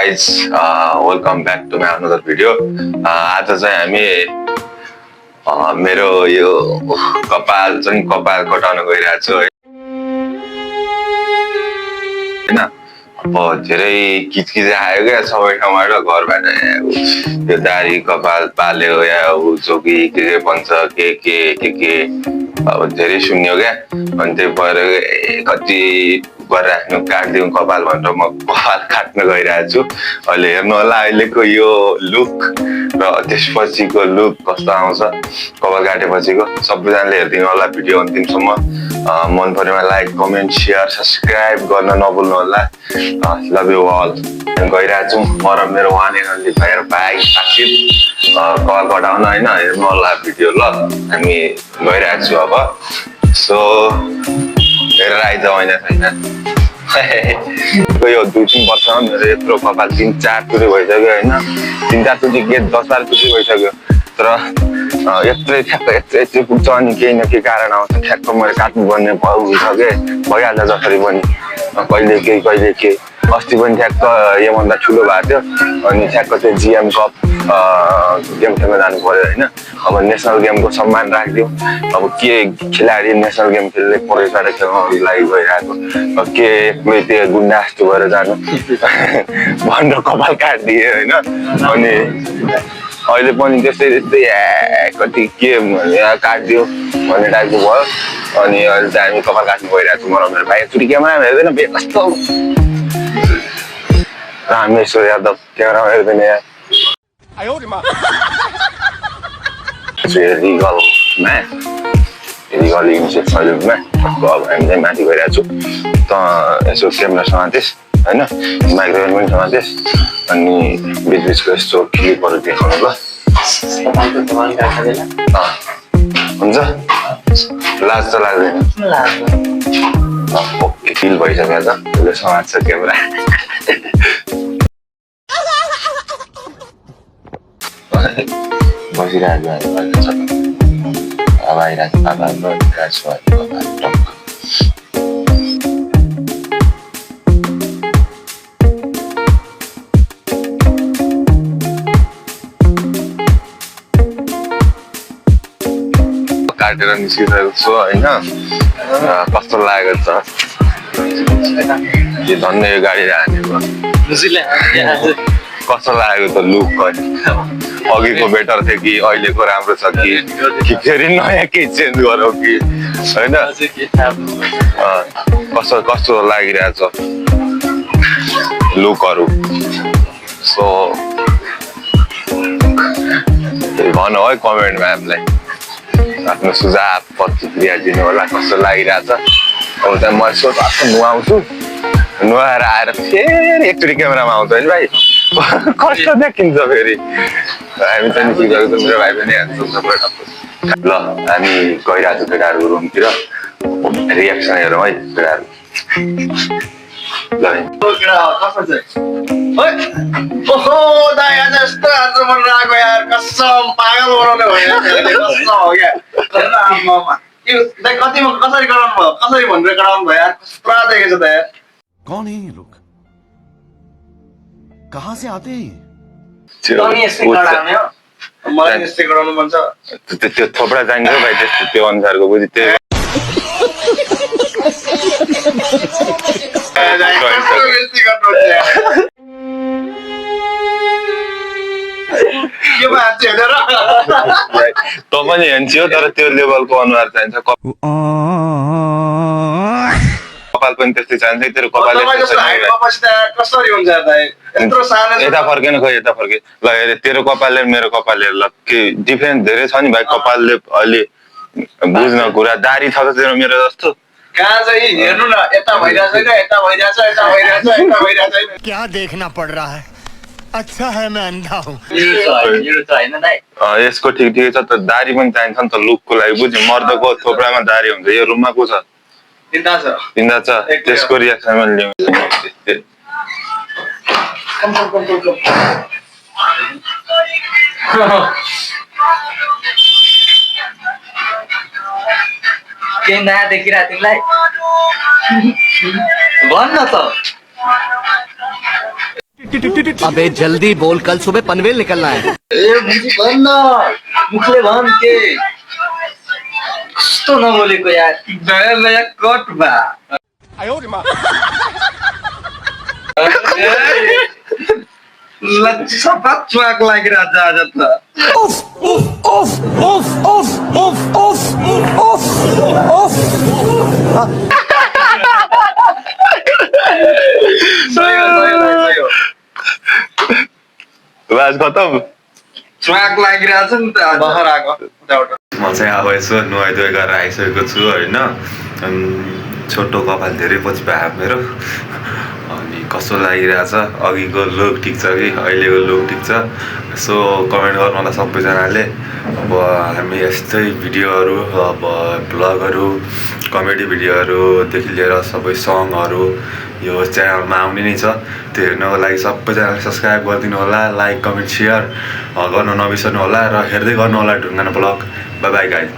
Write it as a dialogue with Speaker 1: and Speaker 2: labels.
Speaker 1: guys, welcome back to my another video. आज चाहिँ हामी मेरो यो कपाल कटाउन गइरहेको छु हैन। अब धेरै किचकिच आयो क्या सबै ठाउँबाट घरबाट यो दाढी कपाल पाल्यो या चोकी के भन्छ के अब धेरै सुन्यो क्या। अनि त्यही भएर कति राख्नु काट्दिउँ कपाल भनेर म कपाल काट्न गइरहेको छु। अहिले हेर्नु होला अहिलेको यो लुक र त्यसपछिको लुक कस्तो आउँछ कपाल काटेपछिको। सबैजनाले हेरिदिनु होला भिडियो अन्तिमसम्म। मन परेमा लाइक कमेन्ट सेयर सब्सक्राइब गर्न नभुल्नु होला। Love you all. गइरहेको छु म र मेरो वान एन्ड ओन्ली भाइ आसिफ कपाल कटाउन होइन। हेर्नु होला भिडियो ल। हामी गइरहेको छु अब। सो हेरेर आइज होइन छैन यो 2-3 वर्षमा मेरो यत्रो कपाल 3-4 चोटि भइसक्यो होइन। 3-4 चोटि के 10-12 चोटि भइसक्यो। तर यत्रै ठ्याक्कै पुग्छ अनि केही न केही कारण आउँछ ठ्याक्क मैले काट्नुपर्ने हुन्छ के भइहाल्छ जसरी पनि। कहिले केही अस्ति पनि ठ्याक्क योभन्दा ठुलो भएको थियो अनि ठ्याक्क त्यो जिएम कप गेम खेल्न जानु पर्यो होइन। अब नेसनल गेमको सम्मान राखिदिउँ। अब के खेलाडी नेसनल गेम खेल्ने परेबाट खेल्नको लागि गइरहेको के एक्लै त्यो गुन्डा जस्तो भएर जानु भनेर कपाल काटिदिएँ होइन। अनि अहिले पनि त्यस्तै कति के काटिदियो भन्ने टाइपको भयो। अनि अहिले चाहिँ हामी कपाल काट्नु गइरहेको छौँ म र मेरो भाइ। एकचोटि क्यामेरामा हेर्दैन बे कस्तो रामेश्वर यादव क्यामेरामा हेर्दैन यार। रिगल इन्सेट सैलुनमा अब हामी चाहिँ माथि गइरहेको छु। त यसो क्यामेरा समातेस् होइन माइक्रोफोन पनि समातेस् अनि बिचबिचको यस्तो क्लिपहरू देखाउनु ल। हुन्छ लाज त लाग्दैन ओके फिल भइसक्यो त त्यसले समात्छ क्यामेरा। बसिरहेको अब आइरहेको काटेर निस्किरहेको छु होइन। कस्तो लागेको छ यो धन्य यो गाडी हानेको कस्तो लागेको त लुक अघिको बेटर थियो कि अहिलेको राम्रो छ कि फेरि नयाँ केही चेन्ज गरौँ कि होइन। कस्तो लागिरहेछ लुकहरू। सो भन्नु है कमेन्टमा हामीलाई आफ्नो सुझाव प्रतिक्रिया दिनु होला कस्तो लागिरहेछ। अब चाहिँ म यसो नुहाउँछु नुहाएर आएर फेरि एकचोटि क्यामेरामा आउँछ होइन भाइ कष्ट देखिन्छ फेरि। हामी चाहिँ निस्किरहेको मेरो भाइ पनि ल हामी गइरहेको छु केटाहरूको रुमतिर रियाक्सन हेरौँ है केटाहरू।
Speaker 2: कसरी गराउनु भयो कसरी भनेर गराउनु भयो यार पुरा देखेछ त यार।
Speaker 3: कौन है ये लोग कहाँ से आते हैं?
Speaker 2: मलाई यस्तै गराउनु मन छ।
Speaker 1: त्यो थोपडा चाहिन्छ भाइ त्यस्तो त्यो अनुसारको बुझि त्यो त पनि हेर्छु तर त्यो लेभलको अनुहार चाहिन्छ। कपाल पनि त्यस्तै चाहिन्छ तेरो कपाल
Speaker 2: कसरी हुन्छ
Speaker 1: यता फर्केन खै यता फर्के ल हेरे तेरो कपालले मेरो कपालले ल के डिफरेन्स धेरै छ नि भाइ। कपालले अहिले बुझ्न कुरा दाढी छ त तेरो मेरो जस्तो
Speaker 2: कहाँ चाहिँ हेर्नु न यता भइरहेछ
Speaker 3: क्या देखना पड़ रहा है? अच्छा है मैं अंधा हूँ।
Speaker 1: यसको ठिकै छ त दाढी पनि चाहिन्छ नि त लुकको लागि बुझ्यो। मर्दको थोप्रामा दाढी हुन्छ यो रुममा को छ तिनवटा छ त्यसको रियाक्सन पनि लिउँ।
Speaker 4: के नयाँ देखिरहेको तिमीलाई भन्न त
Speaker 3: अबे जल्दी बोल, कल सुबह पनवेल निकलना है।
Speaker 4: ए मुझे भन न मुखले भन के कस्तो नबोलेको यार नयाँ नयाँ कट बा लच्छी सफा च्वाक लागिरहेछ आज त सही हो
Speaker 1: बस खतम
Speaker 4: च्वाक लागिरहेछ नि त आज
Speaker 2: बाहर आएको उताबाट
Speaker 1: म चाहिँ अब यसो नुहाइधुवाइ गरेर आइसकेको छु होइन अनि छोटो कपाल धेरै पछि भयो मेरो अनि कस्तो लागिरहेछ अघिको लुक ठिक छ कि अहिलेको लुक ठिक छ यसो कमेन्ट गर्नु होला सबैजनाले अब हामी यस्तै भिडियोहरू अब भ्लगहरू कमेडी भिडियोहरूदेखि लिएर सबै सङहरू यो च्यानलमा आउने नै छ त्यो हेर्नको लागि सबैजनाले सब्सक्राइब गरिदिनु होला लाइक कमेन्ट सेयर गर्नु नबिर्सनु होला र हेर्दै गर्नु होला Dhungana blog by by guys